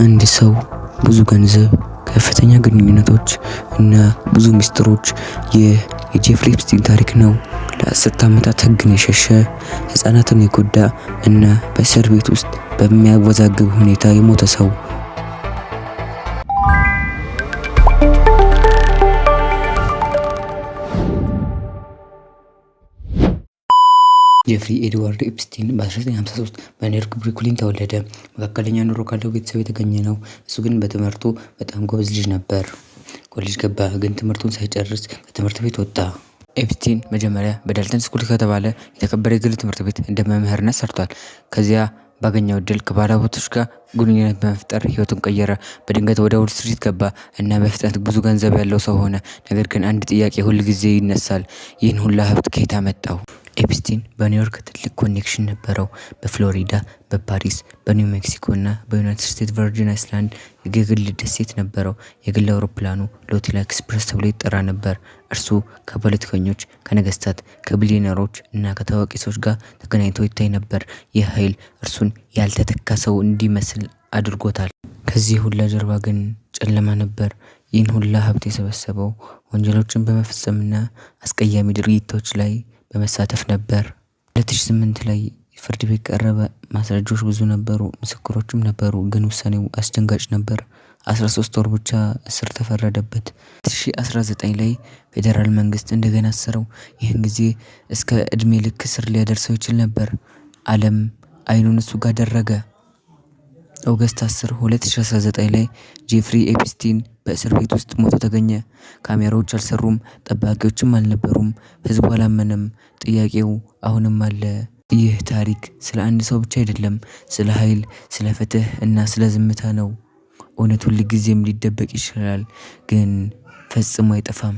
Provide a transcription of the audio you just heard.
አንድ ሰው ብዙ ገንዘብ፣ ከፍተኛ ግንኙነቶች እና ብዙ ሚስጥሮች። ይህ የጄፍሪ ኤፕስቲን ታሪክ ነው። ለ10 ዓመታት ህግን የሸሸ፣ ህፃናትን የጎዳ እና በእስር ቤት ውስጥ በሚያወዛግብ ሁኔታ የሞተ ሰው። ጄፍሪ ኤድዋርድ ኤፕስቲን በ1953 በኒውዮርክ ብሩክሊን ተወለደ። መካከለኛ ኑሮ ካለው ቤተሰብ የተገኘ ነው። እሱ ግን በትምህርቱ በጣም ጎበዝ ልጅ ነበር። ኮሌጅ ገባ፣ ግን ትምህርቱን ሳይጨርስ ከትምህርት ቤት ወጣ። ኤፕስቲን መጀመሪያ በዳልተን ስኩል ከተባለ የተከበረ የግል ትምህርት ቤት እንደ መምህርነት ሰርቷል። ከዚያ ባገኘው እድል ከባለሀብቶች ጋር ግንኙነት በመፍጠር ህይወቱን ቀየረ። በድንገት ወደ ዎል ስትሪት ገባ እና በፍጥነት ብዙ ገንዘብ ያለው ሰው ሆነ። ነገር ግን አንድ ጥያቄ ሁል ጊዜ ይነሳል። ይህን ሁላ ሀብት ከየት አመጣው? ኤፕስቲን በኒውዮርክ ትልቅ connection ነበረው። በፍሎሪዳ፣ በፓሪስ፣ በኒው ሜክሲኮ እና በዩናይትድ ስቴትስ ቨርጂን አይስላንድ የግል ደሴት ነበረው። የግል አውሮፕላኑ ሎቲላ ኤክስፕረስ ተብሎ ይጠራ ነበር። እርሱ ከፖለቲከኞች፣ ከነገስታት፣ ከቢሊዮነሮች እና ከታዋቂ ሰዎች ጋር ተገናኝቶ ይታይ ነበር። ይህ ኃይል እርሱን ያልተተካ ሰው እንዲመስል አድርጎታል። ከዚህ ሁላ ጀርባ ግን ጨለማ ነበር። ይህን ሁላ ሀብት የሰበሰበው ወንጀሎችን በመፈጸምና አስቀያሚ ድርጊቶች ላይ በመሳተፍ ነበር። 2008 ላይ ፍርድ ቤት ቀረበ። ማስረጃዎች ብዙ ነበሩ፣ ምስክሮችም ነበሩ፣ ግን ውሳኔው አስደንጋጭ ነበር። 13 ወር ብቻ እስር ተፈረደበት። 2019 ላይ ፌዴራል መንግስት እንደገና አሰረው። ይህን ጊዜ እስከ እድሜ ልክ እስር ሊያደርሰው ይችል ነበር። ዓለም አይኑን እሱ ጋር አደረገ። August 10 2019 ላይ ጄፍሪ ኤፕስቲን በእስር ቤት ውስጥ ሞቶ ተገኘ። ካሜራዎች አልሰሩም፣ ጠባቂዎችም አልነበሩም። ህዝቡ አላመነም። ጥያቄው አሁንም አለ። ይህ ታሪክ ስለ አንድ ሰው ብቻ አይደለም፣ ስለ ኃይል፣ ስለ ፍትህ እና ስለ ዝምታ ነው። እውነት ሁል ጊዜም ሊደበቅ ይችላል፣ ግን ፈጽሞ አይጠፋም።